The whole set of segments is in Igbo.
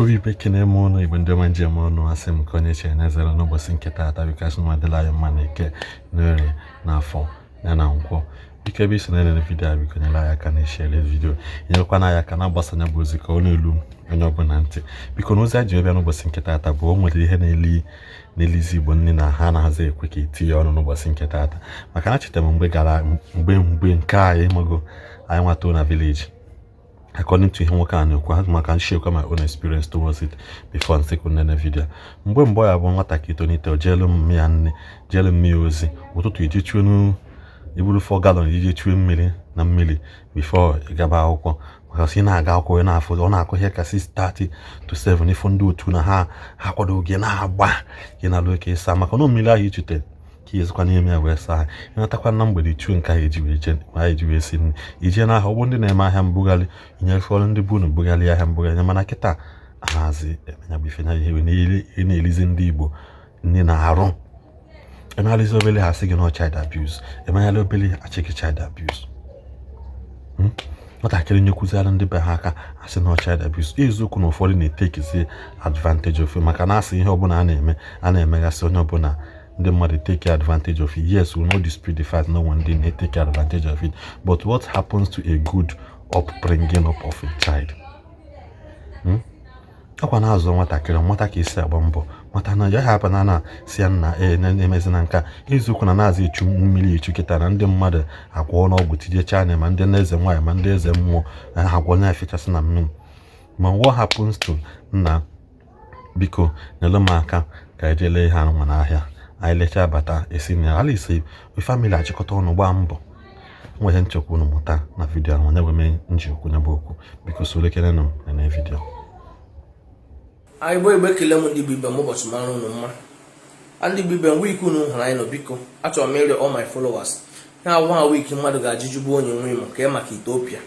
Igbo bụ Igbo, ekene m ụnụ. Igbo ndị ọma njem ọnụ, asị m ka onye chere na-ezere n'ụbọchị nke taata. Biko, asị m adịla anyị mma na Eke, n'Orie, na Afọ ya na Nkwọ. Biko, ebe isi na-elele video a, biko nyere anyị aka na share video, nyerekwana anyị aka na-agbasa ya bụ ozi ka ọ na-elu onye ọbụla ntị. Biko, na ozi a ji bịa n'ụbọchị nke taata bụ o nwere ihe na-eli n'elizi Igbo nne na ha anaghịzi ekwe ka etinye ọnụ n'ụbọchị nke taata, maka na chetara m mgbe gara mgbe nke anyị mago anyị nwata na village. According to ihe nwoke a na-ekwu, maka nshare my own experience towards it before nsekwu nene video. Mgbe ya bụ nwatakịrị tonite, o jeelu m ya nne, jeelu mmiri ozi ụtụtụ iji chuo iburu 4 gallon iji chue mmiri na mmiri before ị gaba akwụkwọ, maka sị na-aga akwụkwọ, ị na-afụ ọ na-akụ ihe ka 6:30 to 7, ịfụ ndị otu na ha kwado gị na-agba gị na alụ ka ịsa, maka na mmiri ahụ ichute ka ezikwa n'ime ya wee saa. Ịnatakwa na mgbede, chuo nke ahụ eji wee jee ma eji wee si nri ije n'ahịa. Ọ bụ ndị na-eme ahịa mbugharị, inyefọrọ ndị bụ unu bugharị ahịa mbugharị. Mana kịta anaghịzi emenya bụ ife nya ihe na-elizi ndị Igbo nne na-arụ. Emegharịzi obele, ha sị gị na child abuse. Emegharị obele, achị gị child abuse. Nwatakịrị nyekwuzara ndị be ha aka, asị na child abuse. Eziokwu na ụfọdụ na-etekizi advantage of, maka na asị ihe ọbụla a na-eme a na-emegasị onye ọbụla, ndị mmadụ take advantage of it. Yes, we no dispute the fact no one didn't take advantage of it, but what happens to a good upbringing up of a child? Ọkwa na-azụ nwatakịrị nwata ka esi agba mbọ nwata na ya hapụ na si ya nna ee na-emezi na nka. Eziokwu na na-azụ echu mmiri echu kịta na ndị mmadụ agwọ n'ọgwụ tijecha anya, ma ndị eze nwaanyị ma ndị eze mmụọ agwọ na-efechasị na mmiri. Ma what happens to nna, biko nyere m aka ka eje lee ihe anụnwa n'ahịa, anyị lechaa bata esi na ala ise family achịkọta ọnụ gbaa mbọ nwe ihe nchekwa unu mụta na video ahụ onye wee nji okwu ya bụ okwu. Biko soro ekelenụ m na video. Igbo, Igbo, ekele m. ndị Igbo ibe m, ụbọchị mara unu mma. Ndị Igbo ibe m, week unu hụrụ anyị nọ. Biko, achọrọ m ịrịọ all my followers ha one week mmadụ ga-ajụjụgbu onye nwe Imo kee maka Ethiopia,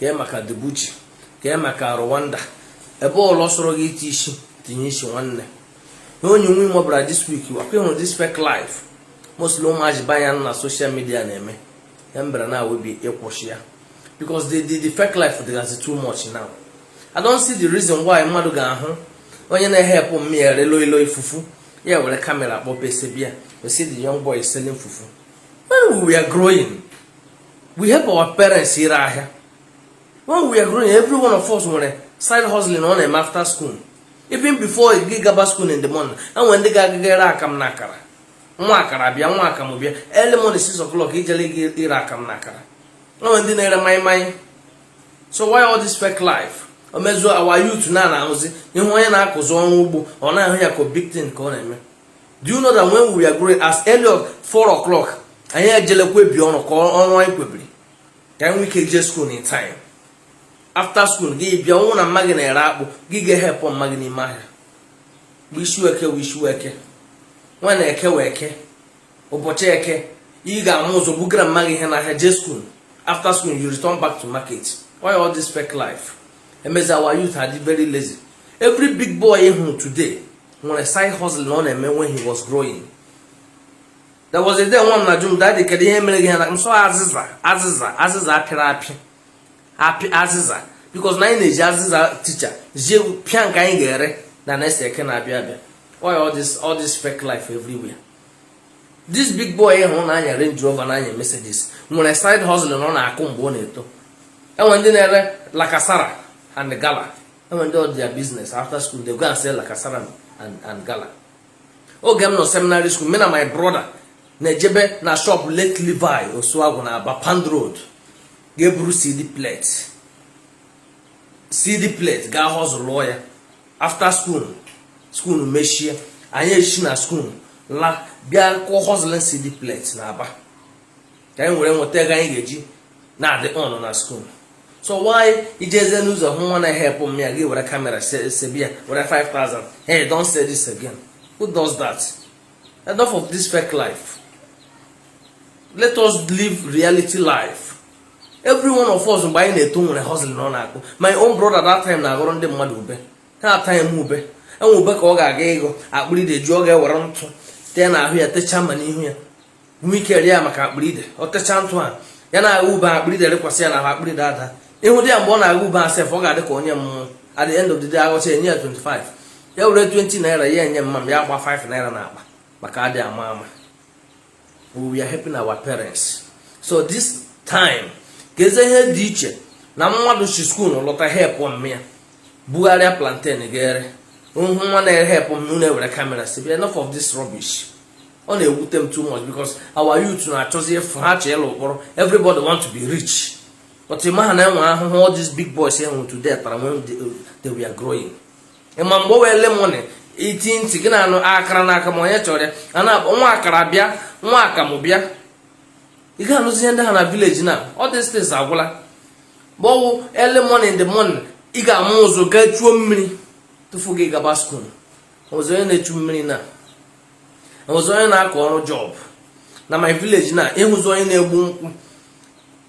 kee maka Djibouti, kee maka Rwanda, ebe ụlọ sọrọ gị iti isi tinye isi. Nwanne na onye nwe Imo bịara this week akwa ịhụrụ this fake life mostly ụmụazị banya na social media na-eme ya mbere na webi ịkwụsị ya, because the fake life dịgasị too much now. I don't see the reason why mmadụ ga-ahụ onye na-ehepụ mmiri ere loi loi, fufu, ya were camera kpọpe bịa. You see the young boy selling fufu. When we were growing, we help our parents ire ahịa. When we were growing, every one of us nwere side hustling ọ na-eme after school, even before gị gaba school in the morning. Enwere ndị ga-agaga ere akam na akara, nwa akara bịa, nwa akamụ bịa early morning, 6 o'clock ijele gị ire akam na akara. Enwere ndị na-ere maịmaị. So why all this fake life? O mezuo our youth na na-ahụzi ihu onye na-akụzi ọrụ ugbo, ọ na-ahụ ya ka big thing ka ọ na-eme. Do you know that when we are growing, as early as 4 o'clock anyị ejele kwebi ọrụ ka ọrụ anyị kwebiri ka anyị nwee ike jee school in time? After school, gị bịa ọnwụ na mma gị na-ere akpụ, gị ga-ehepụ mma gị n'ime ahịa bụ isi eke bụ isi eke nwa na eke wee eke ụbọchị eke. Ị ga-ama ụzọ bugara mma gị ihe n'ahịa, jee school. After school, you return back to market. Why all this fake life? Emezi our youth are very lazy. Every big boy ị hụrụ today nwere side hustle na ọ na-eme when he was growing. There was a day nwa m na-ajụ m, "Daddy, kedu ihe mere gị ha na nsọ azịza azịza azịza apịrị apị apị azịza?" Because na anyị na-eji azịza ticha jie pịa nke anyị ga-ere na next Eke na-abịa abịa. Why all this fake life everywhere? This big boy hụ na-anya Range Rover, na-anya Mercedes, nwere side hustle na ọ na-akụ mgbe ọ na-eto. Enwe ndị na-ere lacasera and gala. Enwe ndị ọ their business after school, they go and sell lacasera and gala. Oge m nọ seminary school, me na my brother na-ejebe na shop late Levi Osuagwu na Aba Pound Road, ga-eburu CD plate, CD plate, gaa hustle ya after school. School mechie, anyị echi na school la bịa kụọ hustling CD plate na Aba ka anyị were nweta ego anyị ga-eji na-adị on na school. So why ijeze n'ụzọ hụ nwa na-ehepụ m ya, gị were camera sebi ya were 5000? Hey, don't say this again. Who does that? Enough of this fake life. Let us live reality life. Every one of us mgbe anyị na-eto nwere hustle na ọ na-akụ. My own brother that time na-aghọrọ ndị mmadụ ube, ha ata eme ube. Enwe ube ka ọ ga-aga ịgụ akpịrịde ju, ọ ga-ewere ntụ tee n'ahụ ya, techaa ma n'ihu ya, nwee ike rie ya maka akpịrịde. Ọ techaa ntụ a, ya na-agha ube, akpịrịde rịkwasị ya n'ahụ, akpịrịde ada. Ịhụ dị ya mgbe ọ na-agha ube asef, ọ ga-adị ka onye mmụọ. At the end of the day, aghọcha, enye ya 25. Ya were 20 naira ya enye mma m, ya gba 5 naira n'akpa maka adị ama ama. We are helping our parents. So this time, ka eze ihe dị iche na mmadụ si school lọta, help mme ya bugharịa plantain ga-ere, hụ nwa na-ere help m, unu ewere camera si bịa. Enough of this rubbish. Ọ na-ewute m too much because our youth na-achọzi ịfụ ha chọ ịlụ ụkpụrụ. Everybody want to be rich, but ịma ha na-enwe ahụhụ all these big boys enwe today tara when they were growing. Ịma mgbe o wee lemon iti ntị gị na-anụ akara n'aka ma onye chọrọ ya a na-akpọ nwa akara bịa, nwa akamụ bịa. Ị ga-anụzi ihe ndị ha na village na all these things agwụla. Gbọwụ early morning in the morning, ị ga-ama ụzụ gaa chuo mmiri tufu gị gaba school. Ọzọ onye na-echu mmiri na ọzọ onye na-akọ ọrụ job na my village na ịhụzi onye na-egbu nkwụ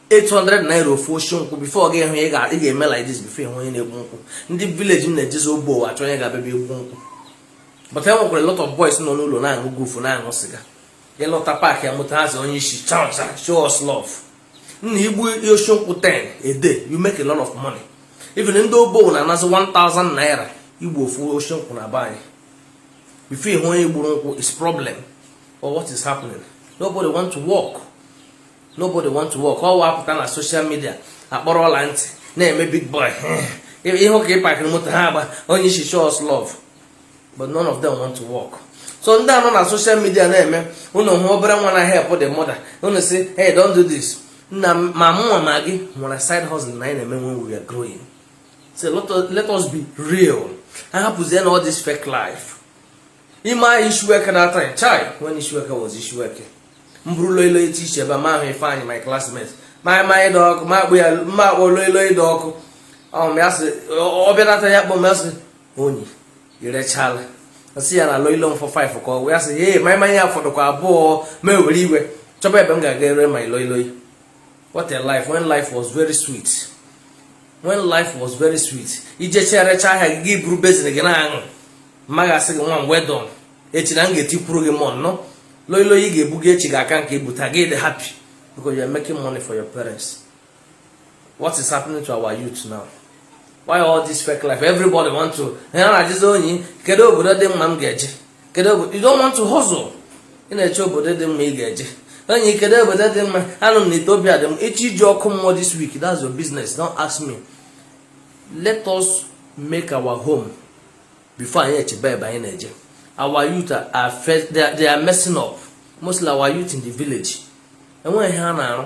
800 naira ofu oshi nkwụ. Before gị hụ, ị ga-eme like this before ịhụ onye na-egbu nkwụ. Ndị village m na-ejezi ogbo achọ onye ga-abịa bịa egbu nkwụ, but e nwekwara a lot of boys nọ n'ụlọ na-aṅụ gufu, na-aṅụ sịga. Ịlọta, park ya moto, hazi onye isi chacha, show us love. Nna, igbu oshi nkwụ 10 a day, you make a lot of money. Even ndị obo na-anazi 1000 naira igbu ofu oshi nkwụ na be anyị. Before ịhụ onye gburu nkwụ is problem. But what is happening? Nobody want to work, nobody want to work. Ọ wapụta na social media, akpọrọ ọla ntị, na-eme big boy. Ịhụ ka ị pakịrị moto, ha agba onye isi, show us love, but none of them want to work. So ndị anọ na social media na-eme, unu hụ obere nwa na help the mother, unu si, "Hey, don't do this." Nna, ma mụnwa ma gị nwere side hustle na anyị na-eme when we are growing. So let us be real. Ahapụzie na all this fake life. Ime ahịa Ishiweke that time, chai, when Ishiweke was Ishiweke, m buru loilo eti iche ebe ma ahụ Ifeanyị, my classmate, ma ma ịdọ ọkụ, ma akpụ ya, mma akpọ loilo ịdọ ọkụ. Ọ ya sị, ọ bịanata ya kpọ m, ya sị, "Onyi irechala?" Nsị ya na loilo m for 5 ka ọ ya sị, "Hey, ma ya fọdụkwa abụọ." Ma ewere iwe chọba ebe m ga-aga ere my loiloi. What a life, when life was very sweet, when life was very sweet. Ijecha recha ahịa gị, gị buru basin gị na-aṅụ. Mma ga-asị gị, "Nwa m, well done. Echi na m ga-etikwuru gị mọ nnọọ loiloi." Ị ga-ebuga echi ga-aka nke ibuta gị dị happy because you are making money for your parents. What is happening to our youth now? Why all this fake life? Everybody want to ha na-ajụzi, "Onyi, kedu obodo dị mma m ga-eje? Kedu obodo?" You don't want to hustle. Ị na-eche obodo dị mma ị ga-eje. "Onyi, kedu obodo dị mma? Anụ m na Ethiopia dị m echi iji ọkụ mmụọ this week." That's your business, don't ask me. Let us make our home before anyị echebe ebe anyị na-eje. Our youth are, they are messing up, mostly our youth in the village. Enweghị ihe a na-arụ,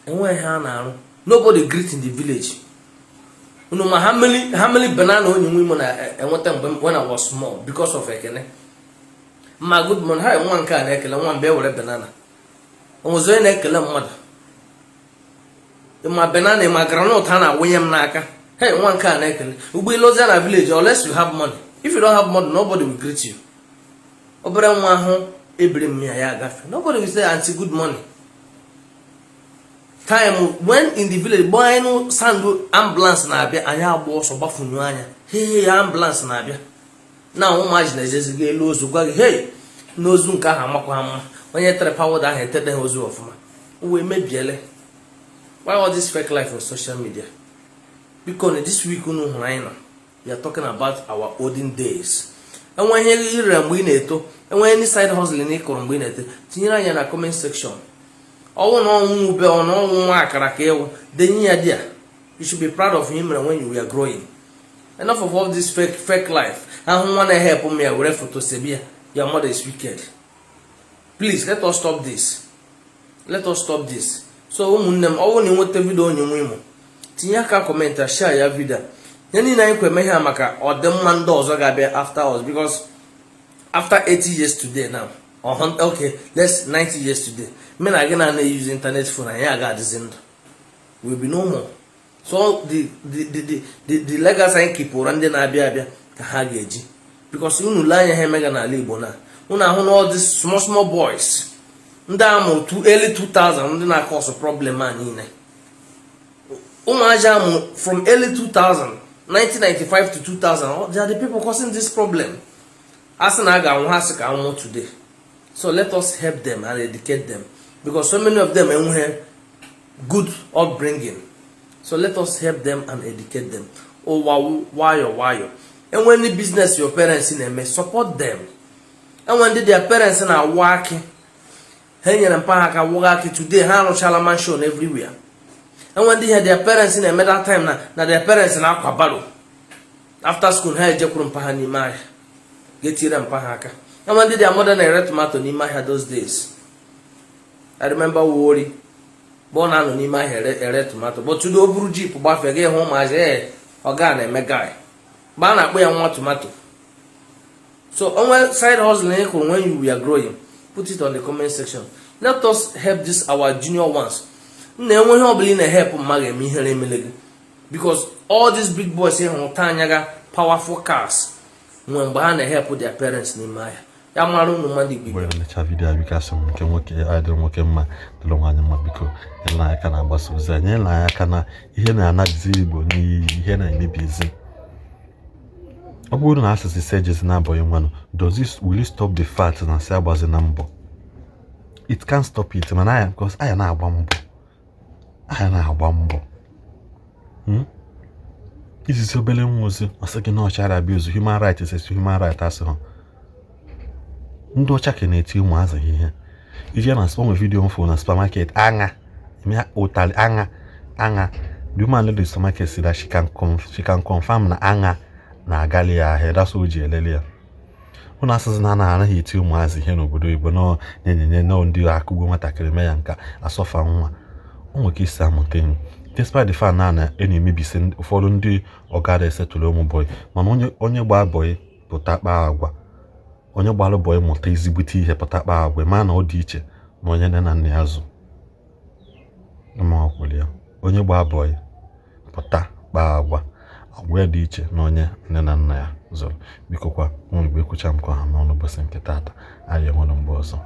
enweghị ihe a na-arụ. Nobody greet in the village. Unu ma how many banana onye nwe imo na-enweta mgbe when I was small because of ekene ma good morning ha? Nwa nke a na-ekele nwa mgbe e were banana, onwezi onye na-ekele mmadụ ma banana ma groundnut ha na-awụnye m n'aka. Hey, nwa nke a na-ekele ugbo ilozia na village. Unless you have money. If you don't have money, nobody will greet you. Obere nwa ahụ ebiri m ya, ya agafe, nobody will say, "Aunty, good morning." Time when in the village, gbaa anyị sound ambulance na-abịa, anyị agba ọsọ gbafunyu anya. Hey, ambulance na-abịa na ụmụaji na-ejezigo elu ozu gwa gị, hey, n'ozu nke ahụ amakwa mma. Onye tere powder ahụ etete ha ozu ọfụma. Uwe emebiele. Why all this fake life on social media? Biko na this week unu hụrụ anyị nọ, we are talking about our olden days. Enwe ihe ire mgbe ị na-eto, enwe any side hustle na ị kụrụ mgbe ị na-eto, tinyere anya na comment section. Ọnwụ na ọnwụ ube ọ na ọnwụ nwa akara ka ịwụ, denye ya dia. You should be proud of him when you were growing. Enough of all this fake fake life. Ahụ nwa na-ehepụ m ya were foto sebi ya, "Your mother is wicked." Please, let us stop this, let us stop this. So ụmụnne m, ọ bụrụ na ị nweta video onye nwe imo, tinye aka, comment, share ya video. Ihe niile anyị kweme ihe a maka ọdịmma ndị ọzọ ga-abịa after us, because after 80 years today now, or okay, let's 90 years today, me na gị na na-use internet phone, anyị aga adịzi ndụ, will be no more. So the legacy anyị kipụrụ ndị na-abịa abịa ka ha ga-eji, because unu lee anya ha emega n'ala Igbo na unu ahụ na all these small small boys ndị a mụrụ early 2000, ndị na-akọsụ problem a niile, ụmụaja amụ from early 2000, 1995 to 2000, they are the people causing this problem. A sị na a ga-anwụ, ha sị ka anwụ today. So let us help them and educate them, because so many of them enweghị good upbringing. So let us help them and educate them. Ụwa nwayọ nwayọ. Enwe ndị business your parents na-eme, support them. Enwe ndị their parents na-awụ akị, ha enyere mpa ha aka wụga akị. Today ha arụchala mansion everywhere. Enwe ndị ihe their parents na-eme that time na their parents na-akwa barrow after school, ha ejekwuru mpa ha n'ime ahịa ga-etire mpa ha aka. Enwe ndị their mother na-ere tomato n'ime ahịa those days. I remember Wori mgbe ọ na-anọ n'ime ahịa ere tomato, but today o buru jeep gbafee, ga ịhụ ụmụazị, ee, ọ ga na-eme guy mgbe a na-akpọ ya nwa tomato. So onwe side hustle ị hụrụ when you were growing, put it on the comment section. Let us help this our junior ones. Nna, enwe ihe ọbụla ị na-help mmadụ eme, ihere emele gị, because all these big boys ị hụrụ taa anyaga powerful cars nwee mgbe ha na-help their parents n'ime ahịa. Ya mara unu mmadụ Igbo. Mgbe lecha video a, biko, asị m nke nwoke adịrị nwoke mma, dịrị nwaanyị mma. Biko nyere anyị aka na-agbasa ozi a, nyere anyị aka na ihe na-anazi Igbo n'iyi, ihe na-emebizi. Ọ bụrụ na asịsị si ejezi na abọghị nwanụ, does this, will it stop the fact na sị agbazi na mbọ? It can't stop it. Mana anya, because anya na-agba mbọ, anya na-agba mbọ. Izizi obere nwa ozi, ọ sị gị na ọchara abuse human right, is human right. Asị ha ndị ọcha ka na-eti ụmụazị ha ihe. Ije na onwe video mfụ na supermarket, aṅa eme ụtalị, aṅa aṅa. The woman in the supermarket said that she can confirm na aṅa na-agali ya ahịa. That's o ji elele ya. Ụnụ asịsị na anaghị eti ụmụazị ihe n'obodo oyibo nọ nyenyenye nọ, ndị akụgbo nwatakịrị mee ya nka asọfa nwa. O nwere ka isi amụta ihe, despite the fact na na-emebisi ụfọdụ ndị ọgara esetụrụ ụmụ boy. Mana onye gbaa boy pụta kpaa agwa, onye gbara boy mụta ezigbote ihe pụta kpaa agwa, ma na ọ dị iche na onye nne na nna ya zụ ụmụ ya. Onye gbaa boy pụta kpaa agwa, agwa ya dị iche na onye nne na nna ya zụrụ. Biko kwa, ụmụ Igbo, ekwucha m ka ha n'ọnụ ụbọchị nke taata. Anyị enwere mgbe ọzọ.